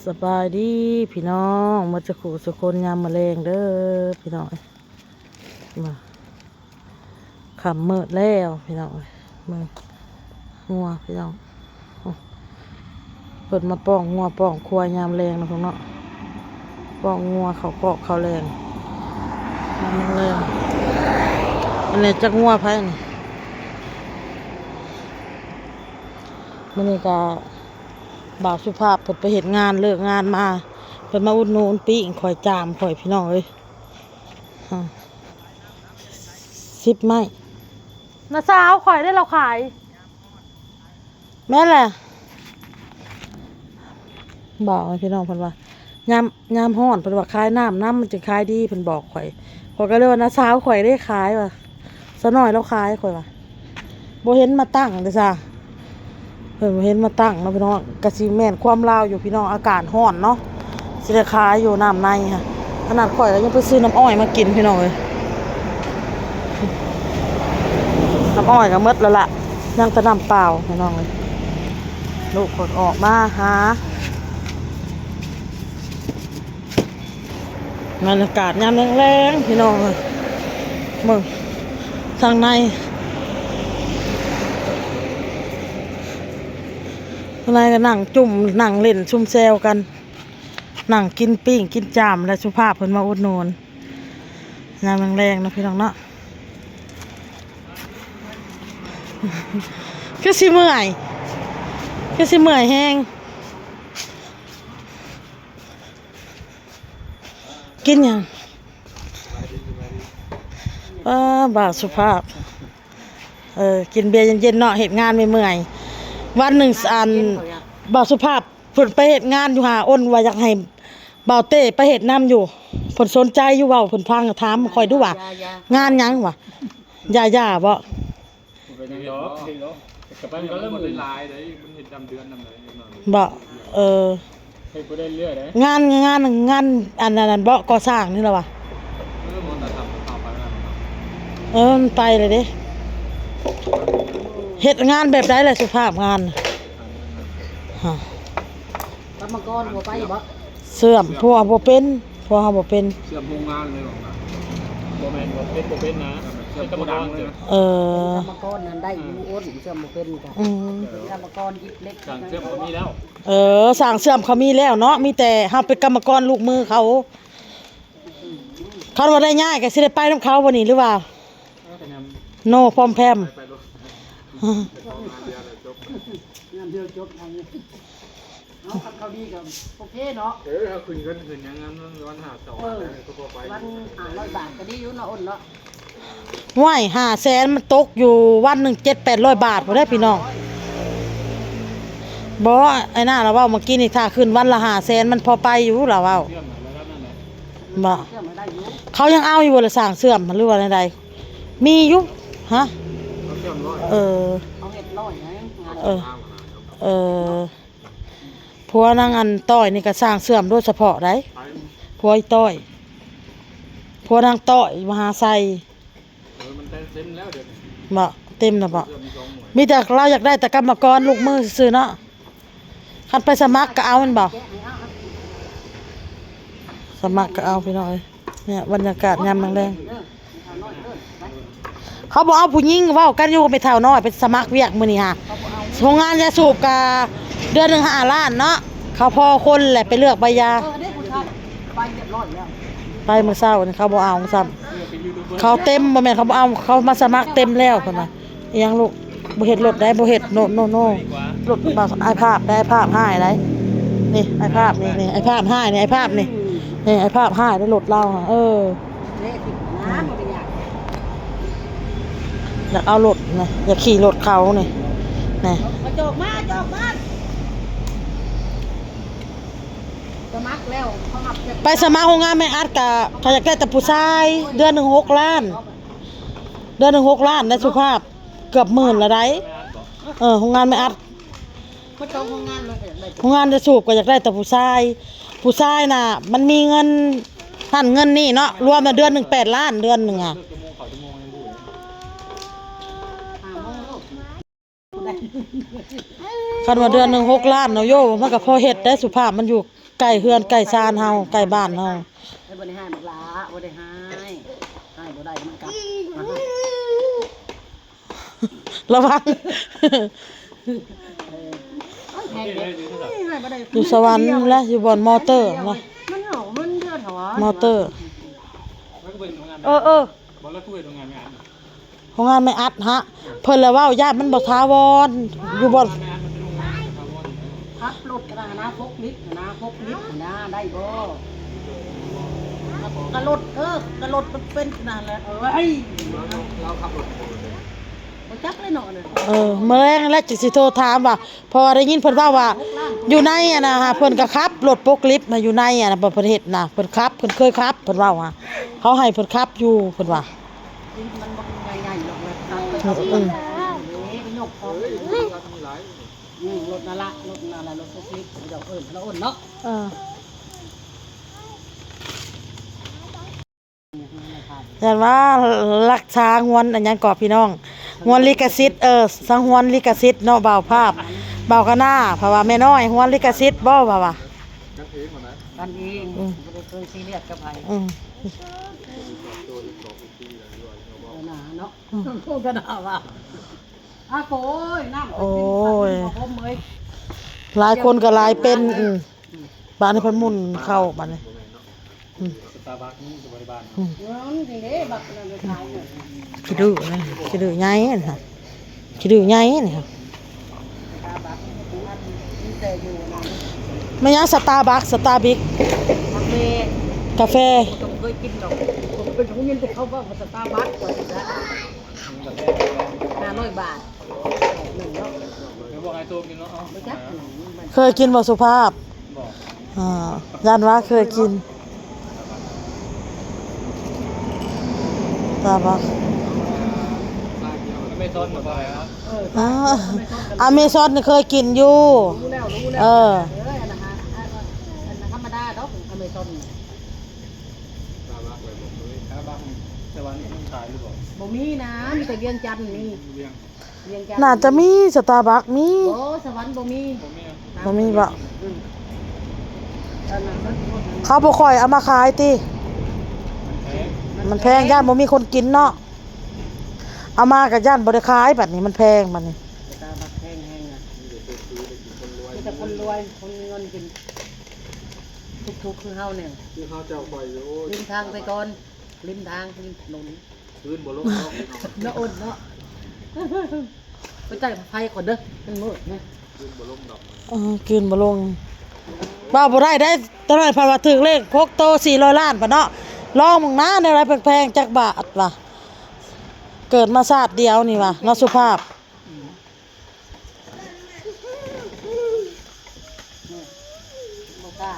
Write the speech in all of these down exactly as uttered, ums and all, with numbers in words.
สบายดีพี่น้องหมดสุขุสุคนยามมื้อแลงเด้อพี่น้อง มา ค่ำมืดแล้วพี่น้อง มืองัวพี่น้อง เพิ่นมาป้องงัวป้องควายยามแลงนะพวกเนาะ ป้องงัวเขาคอกเขาแลง ยามแลง อันนี้จักงัวไผนี่ มื้อนี้ก็บ่าวสุภาพเพิ่นไปเฮ็ดงาน เลิกงานมา เพิ่นมาอุดหนุนปิ้งข่อยจามข่อยพี่น้องเอ้ย อ่า สิบไม้ น้าสาวข่อยได้เราขาย แม่นแหละ บอกให้พี่น้องเพิ่นว่า ยาม ยามฮ้อนเพิ่นว่าขายน้ำนำมันจึงขายดี เพิ่นบอกข่อย ข่อยก็เลยว่าน้าสาวข่อยได้ขายว่ะ สาวน้อยเราขายข่อยว่ะ บ่เห็นมาตั้งเด้อจ้า เพิ่นบ่เห็นมาตั้งเนาะพี่น้อง กะสิแม่นความลาวอยู่พี่น้อง อากาศฮ้อนเนาะ สิได้ขายอยู่น้ำในค่ะ ขนาดข่อยก็ยังไปซื้อน้ำอ้อยมากินพี่น้องเอ้ย น้ำอ้อยก็หมดแล้วล่ะ ยังแต่น้ำเปล่าพี่น้องเอ้ย ลูกข่อยออกมาหา บรรยากาศยามแลงๆพี่น้องเอ้ย เบิ่ง ทางใน ทางในก็นั่งจุ่ม นั่งเล่นซุ่มแซวกัน นั่งกินปิ้งกินจาม และสุภาพเพิ่นมาอุดหนุน ยามแลงๆนะพี่น้องเนาะ คือสิเมื่อย คือสิเมื่อยแฮง กินหยัง เออ บ่าวสุภาพ เออ กินเบียร์เย็นๆเนาะ เฮ็ดงานเมื่อยๆ วันหนึ่งอัน บ่าวสุภาพเพิ่นไปเฮ็ดงานอยู่หาอ้นว่าอยากให้บ่าวเต้ไปเฮ็ดนำอยู่ เพิ่นสนใจอยู่ เว้า เพิ่นฟัง ถามข่อยดูว่า อย่า อย่า งานหยังวะ อย่า อย่าบ่ เป็นหยังดอก เดี๋ยว แต่ไปมันก็เริ่ม มันบ่ได้หลายเด้ มันเฮ็ดดำเดือนนำเลย บ่ เออ เฮ็ดบ่ได้เรื่อยเด้ งาน งาน งาน อันนั้น อันบ่ก่อสร้างนี่ล่ะวะ เออ มันก็ทำเอาไปแล้ว เออ มันไปเลยเด้ เฮ็ดงานแบบใดล่ะสุภาพงาน ฮะ กรรมกรบ่ไปบ่ เชื่อม ผัวบ่เป็น ผัวเฮาบ่เป็น เชื่อมโรงงานเลยหรอกนะ บ่แม่นบ่เป็น บ่เป็นนะ เชื่อมโกดังเลยนะ เออ กรรมกรนั่นได้อยู่ อ้น เชื่อมบ่เป็นกะ อืม เป็นกรรมกรหยิบเหล็ก ช่างเชื่อมก็มีแล้ว เออ ช่างเชื่อมเขามีแล้วเนาะ มีแต่เฮาเป็นกรรมกรลูกมือเขา คันว่าได้ย้ายก็สิได้ไปนำเขาบ่นี่ หรือว่า โน พร้อมแพม ไปโลด งานเดียวเลยจบ งานเดียวจบ งานเดียว เอาคันเขาดีก็โอเคเนาะ เออ เอาคืนเงินคืนหยัง งานวันหาเสาร์ เออ อะไรก็พอไป วันห้าร้อยบาทก็ดีอยู่เนาะ อ้นเนาะ ห้วย ห้าแสนมันตกอยู่วันหนึ่งเจ็ดแปดร้อยบาทพุ้นเด้อพี่น้อง บ่ ไอ้หน้าลาวเว้าเมื่อกี้นี่ ถ้าคืนวันละห้าแสนมันพอไปอยู่ ลาวเว้า เชื่อมหน่อยแล้วนั่นแหละ บ่ เชื่อมมาได้อยู่ เขายังเอาอยู่บ่ล่ะ ช่างเชื่อมหรือว่าใดๆ มีอยู่ ฮะ เขาเชื่อมร้อย เออ เขาเฮ็ดร้อยนะ งาน เออ เออ ผัวนางอันต้อยนี่ก็ช่างเชื่อมโดยเฉพาะได๋ ใคร ผัวอีต้อย ผัวนางต้อยมหาไซ เออ มันเต็มแล้วเดี๋ยวนี้ บ่ เต็มแล้วบ่ เชื่อมมีสองหน่วย มีแต่ลาวอยากได้แต่กรรมกรลูกมือซื่อๆเนาะ คันไปสมัครก็เอาแม่นบ่ สมัครก็เอาพี่น้องเอ้ย เนี่ยบรรยากาศยามแลงๆ เขาบ่เอาผู้หญิง เว้ากันอยู่ แม่เฒ่าน้อยไปสมัครเวียกมื้อนี้ฮะ โรงงานยาสูบกะเดือนหนึ่งห้าล้านเนาะ เขาพอคนแหละ ไปเลือกใบยา เออ ได้ผู้ชายไปเรียบร้อยแล้ว ไปมื้อเช้านี่เขาบ่เอาซ้ำ เขาเต็ม บ่แม่นเขาบ่เอา เขามาสมัครเต็มแล้วเพิ่นว่า อิหยังลูก บ่เฮ็ดรถได้ บ่เฮ็ด โน โน โน รถบ่าว อ้ายภาพได้ อ้ายภาพหายได้ นี่ อ้ายภาพนี่ นี่ อ้ายภาพหายนี่ อ้ายภาพนี่ นี่ อ้ายภาพหายได้ รถลาวอะ เออ อยากเอารถนะ อยากขี่รถเขานี่ นี่ มาจอกมา จอกมา สมัครแล้ว เขาหับเก็บ ไปสมัครโรงงานแม่อัดกะ เขาอยากได้แต่ผู้ชาย เดือนหนึ่งหกล้าน เดือนหนึ่งหกล้านนะสุภาพ เกือบหมื่นละได้ เออ โรงงานแม่อัด มาจองโรงงานเลย อยากได้ โรงงานยาสูบก็อยากได้แต่ผู้ชาย ผู้ชายน่ะ มันมีเงินนั่นเงินนี่เนาะ รวมน่ะเดือนหนึ่งแปดล้าน เดือนหนึ่งอะ ห้าโมงลูก คันว่าเดือนหนึ่งหกล้านเนาะโย มันก็พอเฮ็ดได้สุภาพ มันอยู่ ใกล้เฮือนใกล้ซานเฮา ใกล้บ้านเฮา เอ้ย บ่ได้ให้บักหล้า บ่ได้ให้ ให้บ่ได้มันกัด ระวัง เออ ให้บ่ได้ อยู่สวรรค์และอยู่บ่อนมอเตอร์นะ มันเหงา มันเดือดร้อน มอเตอร์ เออ เออ บ่แล้วคือโรงงานไม่อัด โรงงานไม่อัดฮะ เพิ่นละเว้าย่านมันบ่ถาวร อยู่บ่อน ขับรถนะ นะ พกลิฟต์นะ พกลิฟต์นะ ได้บ่ กะรถ เออ กะรถมันเป็นขนาดแล้ว เอ้ย เราขับรถ บ่จักเลยเนาะเนี่ย เออ มื้อแลงแล้วจักสิโทรถามว่า เพราะว่าได้ยินเพิ่นเว้าว่า อยู่ในอะนะฮะ เพิ่นก็ขับรถปกลิฟต์มาอยู่ในอะนะ เพิ่นเฮ็ดนะ เพิ่นขับ เพิ่นเคยขับ เพิ่นเว้าฮะ เขาให้เพิ่นขับอยู่ เพิ่นว่า มันบ่ใหญ่ๆหรอกเลยครับ อืม อืม นี่ยกของ อืม รถนั่นละ รถนั่นละ รถพวกนี้เดี๋ยวเอิ้น แล้วเอิ้นเนาะ เออ ย่านว่ารักษางวนอันหยังเกาะพี่น้อง งวนลิขสิทธิ์ เออ สงวนลิขสิทธิ์เนาะ บ่าวภาพ บ่าวกะหน้า เพราะว่าแม่น้อยงวนลิขสิทธิ์บ่ ว่าว่า กันเองหมดนะ กันเอง อืม บ่ได้เคยซีเรียสกับไผ อืม เออ หนาเนาะ อืม โฆษณาว่า อ่ะโอ้ย น้ำ โอ้ย กินข้าวกินข้าวผมเอ้ย หลายคนก็หลายเป็น อืม บ้านนี้เพิ่นหมุนเข้าบ้านนี้ อืม สตาร์บัคนี่อยู่บริบาล อืม เออ มันสิเด้ บักนั่นไปขายเนี่ย ขี้ดื้อนะ ขี้ดื้อใหญ่นะ ขี้ดื้อใหญ่นี่ค่ะ สตาร์บัค มันมีแต่อยู่นะ ไม่ยังสตาร์บัค สตาร์บิค กาแฟ กาแฟ ผมเคยกินดอก ผมเป็นผู้ยินแต่เขาว่าสตาร์บัค ห้าร้อยบาท หนึ่งเนาะ เดี๋ยวบอกให้โตกินเนาะ เอา บ่จักหนึ่งมัน เคยกินบ่สุภาพ บอก อ่า ย่านว่าเคยกิน ตาบัก อเมซอนมาบ่อยครับ เออ อ่า อเมซอนก็ อเมซอนนี่เคยกินอยู่ รู้แล้ว รู้แล้ว เออ เออ อันนั้นฮะ อันนั้นธรรมดาดอก อเมซอน ตาบักเลยบอกเลย ตาบักนี่สวรรค์นี่มันขายหรือเปล่า บ่มีนะ มีแต่เวียงจันทน์มี เวียง เวียงจันทน์ น่าจะมี สตาร์บัคมี บ่ สวรรค์บ่มี บ่มีอะ บ่มีบ่ อืม อันนั้นมัน เขาบ่ค่อยเอามาขายติ มันแพง มันแพง ย่านบ่มีคนกินเนาะ เอามาก็ย่านบ่ได้ขายบัดนี้ มันแพงบัดนี้ สตาร์บัคแพงแฮงอะ มีแต่คนรวย มีแต่คนรวย คนมีเงินกิน ทุกข์ๆคือเฮาเนี่ย คือเฮาเจ้าข่อยอยู่ ริมทางไปก่อน ริมทาง ริมถนน คืนบ่ลงดอกพี่น้อง เนาะอดเนาะ ไปจ่ายไฟก่อนเด้อ มันมืดนะ คืนบ่ลงดอก เออ คืนบ่ลง เว้าบ่ได้ได้ ตอนนั้นเพิ่นว่าถืกเลขหกโตสี่ร้อยล้านบาทเนาะ ลองมึงนะ แนวใดแพงๆ จักบาทวะ เกิดมาชาติเดียวนี่วะ เนาะสุภาพ อืม บ่กล้า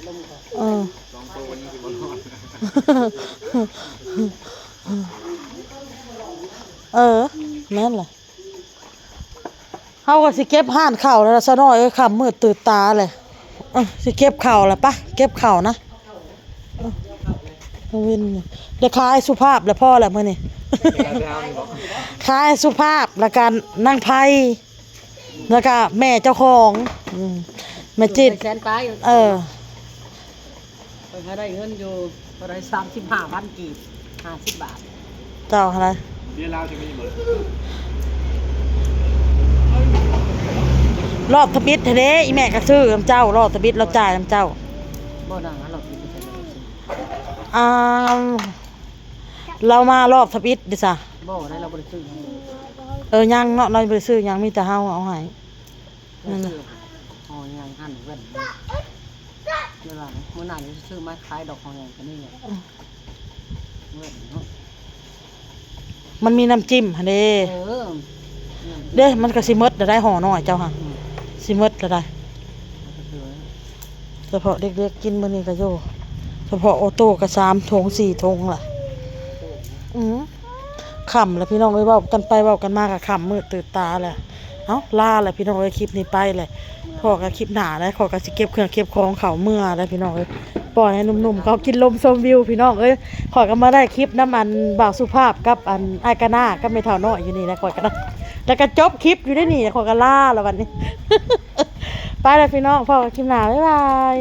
ลมก่อน เออ สองตัวนี้สิบ่รอด เออ แม่นแหละ เฮาก็สิเก็บฮ้านข้าวแล้วล่ะซะน้อยเอ้ย ค่ำมืดตื่นตาเลย เออ สิเก็บข้าวแล้วปะ เก็บข้าวนะ เออ เดี๋ยวขายสุภาพแล้วพอแล้วมื้อนี้ ขายสุภาพแล้วกันนางไพ แล้วก็แม่เจ้าของ อืม แม่จิต แสนปลาย เออ เพิ่นหาได้เงินอยู่เท่าใด สามสิบห้าพันกีบ ห้าสิบบาท เจ้าเท่าใด เบียร์ลาวจะมีเบิด รอบทำอิฐเด้ อีแม่ก็ซื้อนำเจ้า รอบทำอิฐลาวจ่ายนำเจ้า บ่ดังนะ รอบทำอิฐ อ่า ลาวมารอบทำอิฐเด้ซะ บ่ได้ ลาวบ่ได้ซื้อ เออ ยังเนาะ ลาวบ่ได้ซื้อหยัง มีแต่เฮาเอาให้ นั่นน่ะ ซื้อห่อใหญ่หั่นแว่น เดี๋ยวหลังมื้อหน้าเดี๋ยวสิซื้อมาขายดอกห่อใหญ่กว่านี้เนี่ย อืม แว่นเนาะ มันมีน้ำจิ้มหั่นเด้ เออ เด้ มันก็สิหมดแล้วได้ห่อน้อยเจ้าหั่น อืม สิหมดแล้วได้ มันก็คือ เฉพาะเด็กๆกินมื้อนี้ก็อยู่ เฉพาะโอโต้ก็สามถุงสี่ถุงล่ะ อืม ค่ำแล้วพี่น้องเอ้ย เว้ากันไปเว้ากันมาก็ค่ำมืดตื่นตาแล้ว เอ้า ลาแล้วพี่น้องเอ้ย คลิปนี้ไปเลย พ้อกันคลิปหน้าแล้ว ข้อยก็สิเก็บเครื่องเก็บของเข้าเมือแล้วพี่น้องเอ้ย ปล่อยให้หนุ่มๆเขากินลมชมวิวพี่น้องเอ้ย ข้อยก็มาได้คลิปนำอันบ่าวสุภาพกับอันอ้ายกะหน้ากับแม่เฒ่าน้อยอยู่นี่แหละ ข้อยก็ได้ แล้วก็จบคลิปอยู่ได้นี่ ข้อยก็ลาแล้วบัดนี้ ไปแล้วพี่น้อง พ้อกันคลิปหน้า บ๊ายบาย